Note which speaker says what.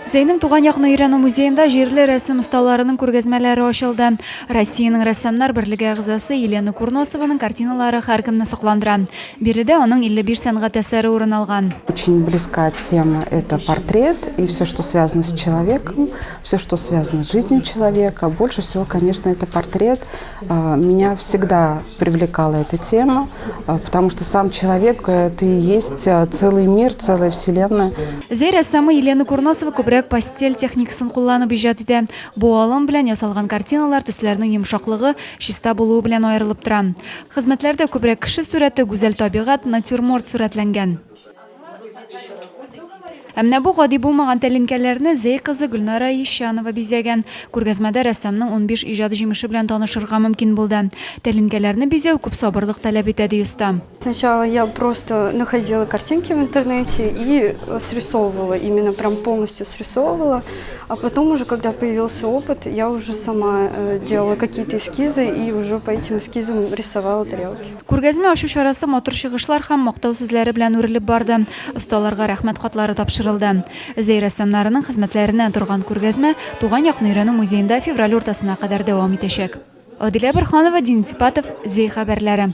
Speaker 1: Зәйнең туган якны өйрәнү музеенда җирле рәсем осталарының күргәзмәләре ачылды. Россиянең рәссамнар берлеге әгъзасы Елена Курносованың картиналары һәркемне сокландыра. Биредә аның 55 сәнгать әсәре урын алган.
Speaker 2: Очень близка тема это портрет и все, что связано с человеком, все, что связано с жизнью человека. Больше всего, конечно, это портрет. Меня всегда привлекала эта тема, потому что сам человек это и есть целый мир, целая вселенная.
Speaker 1: Зәй рәссамы Елена Курносова күбрәк пастель техникасын кулланып иҗат итә. Бу алым белән ясалган картиналар төсләрнең йомшаклыгы, чиста булуы белән аерылып тора. Хезмәтләрдә күбрәк кеше сурәте, гүзәл табигать, натюрморт сурәтләнгән. Ә менә бу гади булмаган тәлинкәләрне Зәй кызы Гөлнара Ещанова бизәгән. Күргәзмәдә рәссамның 15 иҗат җимеше белән танышырга мөмкин булды. Тәлинкәләрне бизәү күп сабырлык таләп итә, ди оста.
Speaker 3: Сначала я просто находила картинки в интернете и срисовывала, именно прям полностью срисовывала. А потом уже, когда появился опыт, я уже сама э, делала какие-то эскизы и уже по этим эскизам рисовала тарелки.
Speaker 1: Күргәзмә ачу чарасы матур чыгышлар һәм мактау сүзләре белән үрелеп барды. Осталарга рәхмәт хатлары тапшырылды. Зәй рәссамнарының хезмәтләреннән торган күргәзмә Туган якны өйрәнү музеенда февраль уртасына кадәр дәвам итәчәк. Адилә Борһанова, Денис Ипатов, Зәй хәбәрләре.